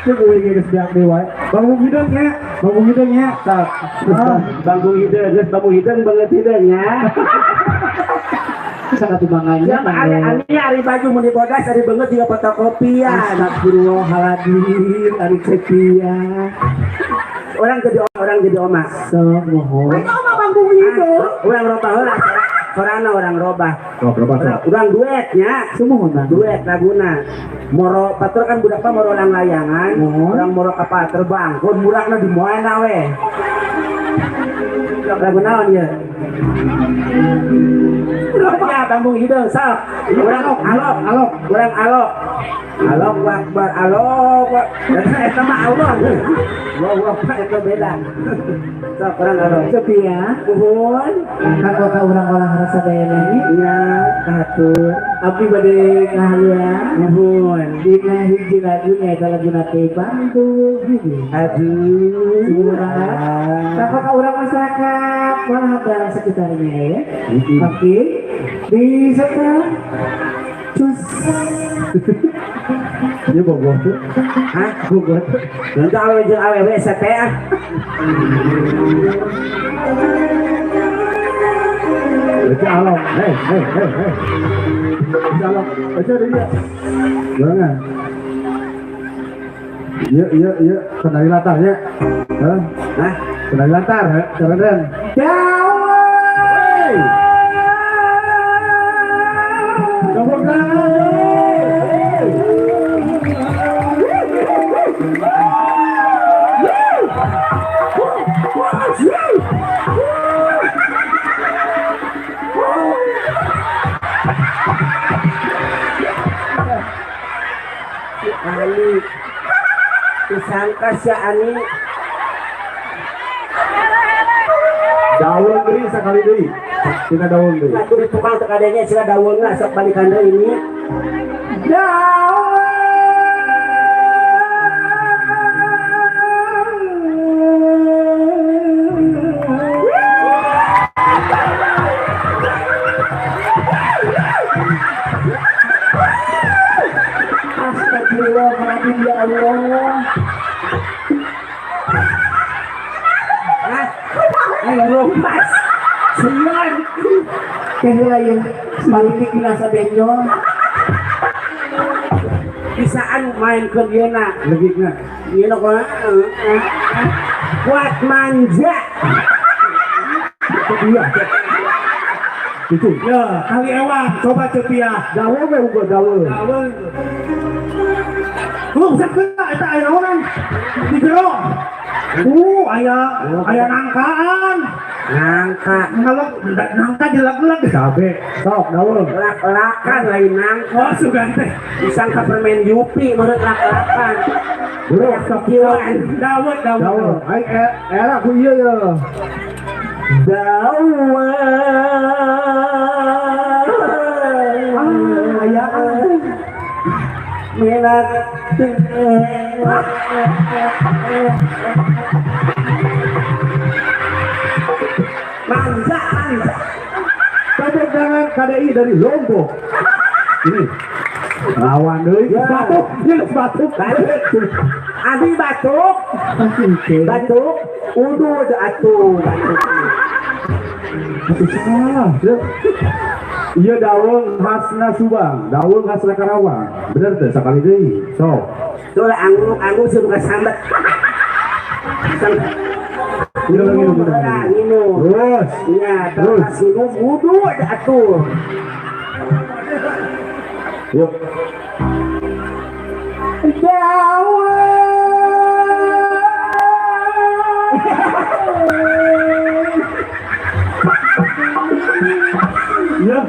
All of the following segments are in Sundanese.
Itu gue geus beak deui wae. Banggung hideung nya, banggung hideung nya. Sok. Banggung hideung, geus banggung hideung banget hideung nya. Sangat banganya. Ya, ari ani ari baju mun dibodas ari beungeut juga fotokopian. Astagfirullahaladzim, ari cepia. Orang jadi oma. Sok mohon. Oma banggung hideung. Urang robah heula. Sorana urang robah. Sok robah sok. Urang duetnya. Sumuhun bang. Duet laguna. Moro patur kan budak mah moro lang layangan. Urang moro kapal terbang. Kun murahna di moana we. Lagu naon ieu? Ya, banggung hideung sok. Urang alok, alok, urang alok. Alok akbar, alok. Eta mah Allah. Allahu akbar eta beda. Sok urang alok. Cepia. Nuhun. Kanggo ka urang olah rasa dayana ini. Nya kahatur. Abdi bade ngahaluan. Nuhun. Dina hiji lagu nyaeta laguna teh Banggung Hideung. Aduh. Kanggo ka urang masyarakat walahap dan sekitarnya ya. Oke. Disetel. Cus. Ieu bogoh tuh. Hah? Bogoh tuh. Nanti awewe jeung awewe sete ah. Baca alok. Hei, hei, hei, hei. Baca alok. Baca dia. Jangan. Iya, iya, iya. Kendali latarnya. Hah? Hah? Kendali latar, keren. Jauh. Tepuk tangan. Ani disangka si Ani daun deui sakali deui tina daun deui atuh di tukang teu kadenya sila daunna sok balikan deui ini daun. Astagfirullahaladzim ya Allah. Hah? Ayo rumpas. Sian. Teh heula ieu politik binasa benjol. Bisaan main ke dieuna. Legikna. Dieuna kumaha? Kuat manja. Iya. Itu. Ya, kali ewang coba cepia. Dawe we uga dawe. Dawe. Lu sakeula eta aya naonan? Di jero. Aya aya nangkaan. Nangka. Kalau nangka jelek-jelek. Cabe, sok dawe. Lak-lakan lain nangka. Oh, sugan teh. Disangka permen Yupi menurut lak-lakan. Bro, sok kieuan. Dawe, dawe. Dawe. Ai era ku ieu ya. Dawe. Aya minat manja manja. Tepuk tangan KDI dari Lombok. Ini lawan deui ya. Batuk, ini batuk. Abi batuk. Batuk udu atuh batuk. Salah. Iya daun khasna Subang, daun khasna Karawang. Bener teh sakali deui. Sok. Tuh angguk-angguk suka sambat. Minum, minum. Terus. Iya, terus minum wudu atuh. Yuk. Daun. Ya.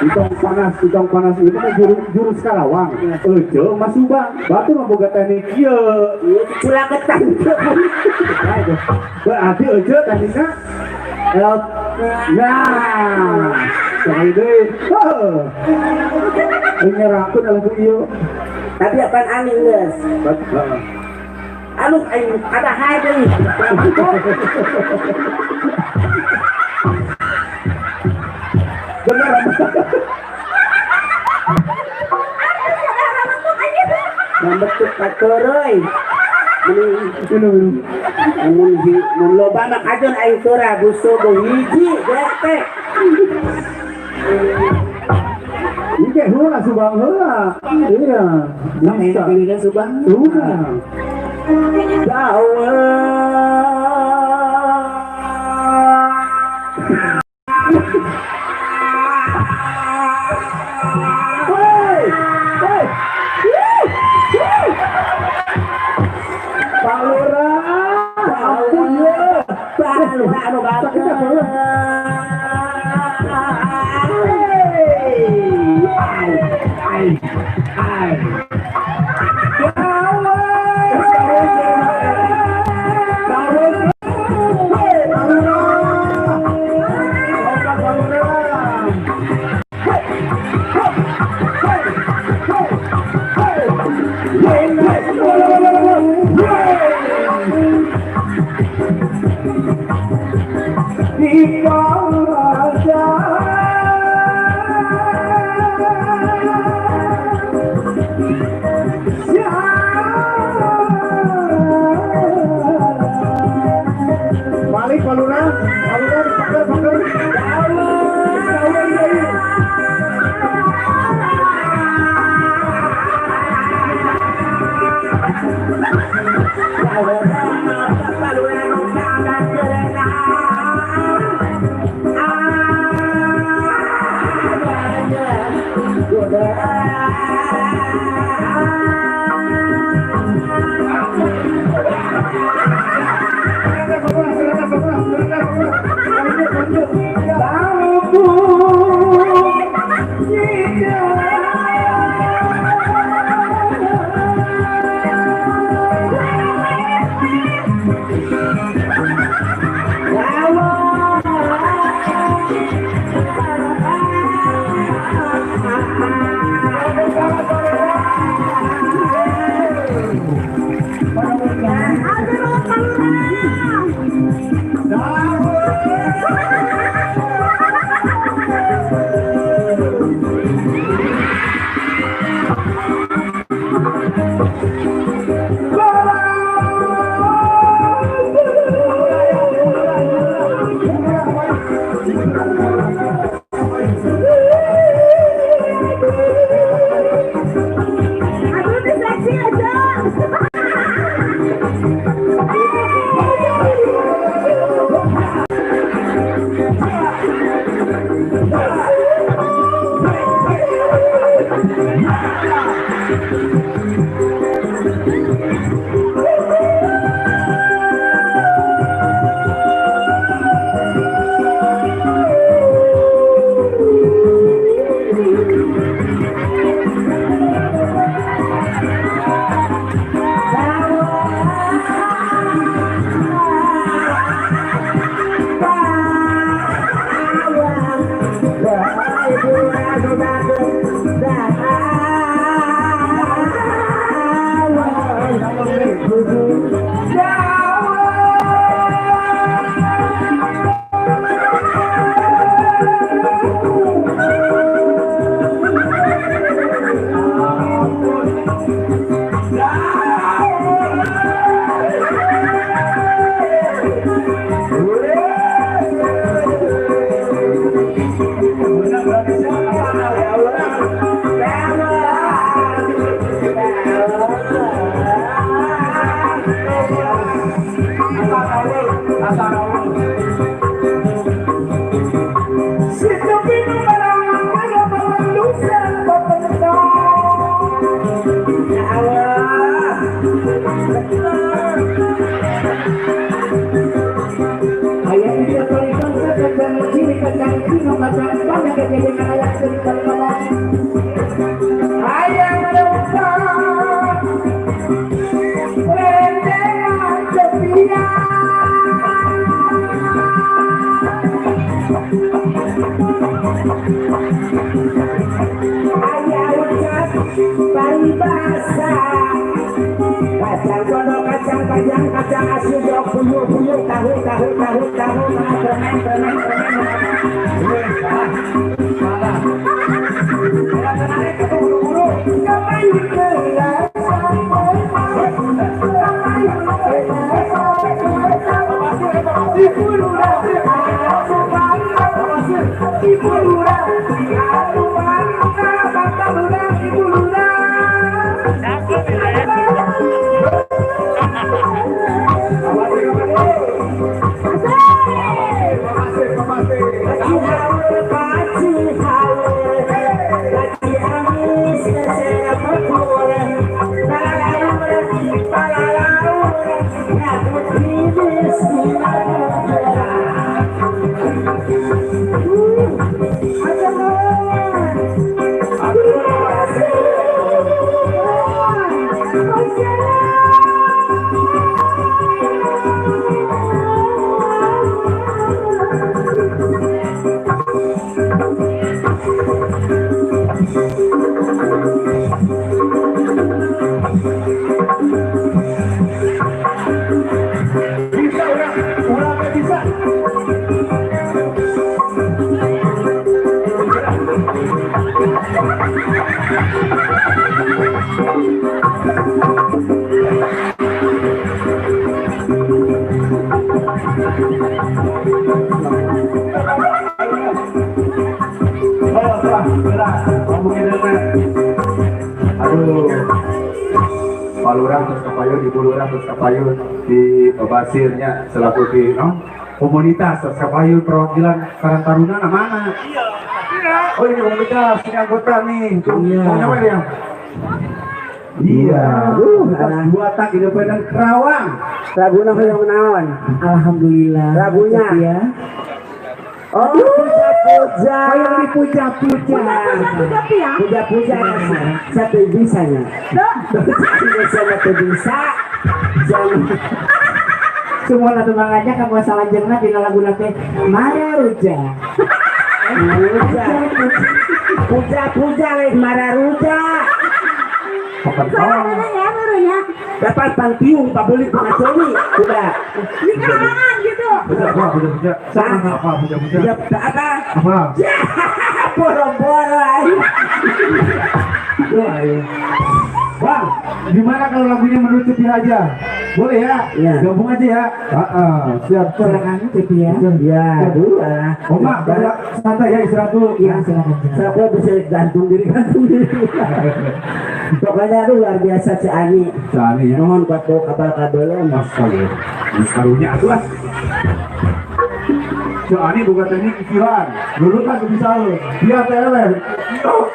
Itong panas itu kan jurus Karawang. Euceu Mas Subang, batu mah boga teknik ieu. Culaketan. Berarti euceu teknikna el. Nah, sekali deui. Heuh. Nyerakeun lagu ieu. Tapi apaan aneh geus. Aduh, aing ada hae deui. Katuroi. Mun mun loba mah kajon aing tura busuk hiji teh. Ike heula Subang heula. Iya. Nah, ini Subang. Heula. Kacang kodok, kacang panjang, kacang asin, jok, puyuh, puyuh, tahu, tahu, tahu, tahu, permen, permen, permen. Salah. Salah. Kembali ke Ibu Lurah, aduh Bapak Lurah, Ibu Lurah. Aduh, Pak Lurah terus kapayun, Ibu Lurah terus kapayun di Basirnya selaku di komunitas terus kapayun perwakilan Karang Taruna mana? Oh ini komunitas, ini anggota nih. Mau nyawa ya? Iya. Dua tak independen Kerawang. Laguna hoyong naon? Alhamdulillah. Lagunya. Ya. Oh, puja-puja. Hoyong dipuja-puja. Puja-puja. Puja-puja. Satu bisanya. Satu bisa. Jangan. Semua lah tenang aja kamu salanjengna dina laguna teh Mararuja. Ruja. Puja-puja lain Mararuja. Dapat pantiung pabelik pangacoli udah. Di kalangan gitu. Puja-puja. Sama apa puja-puja? Apa? Apa? Boro-boro ayo. Bang, gimana kalau lagunya menurut Cepi aja? Boleh ya? Iya. Gabung aja ya. Siap. Silakan Cepi ya. Iya, dua. Oma, santai ya istirahat dulu. Iya, silakan. Saya bisa gantung diri. Pokoknya itu luar biasa Cik Ani. Cik Ani ya. Mohon buat bawa kapal kabelnya. Astaga. Karunya atuh ah. Cik Ani bukan teknik pikiran. Dulu kan bisa lu. Dia TLM. Oh.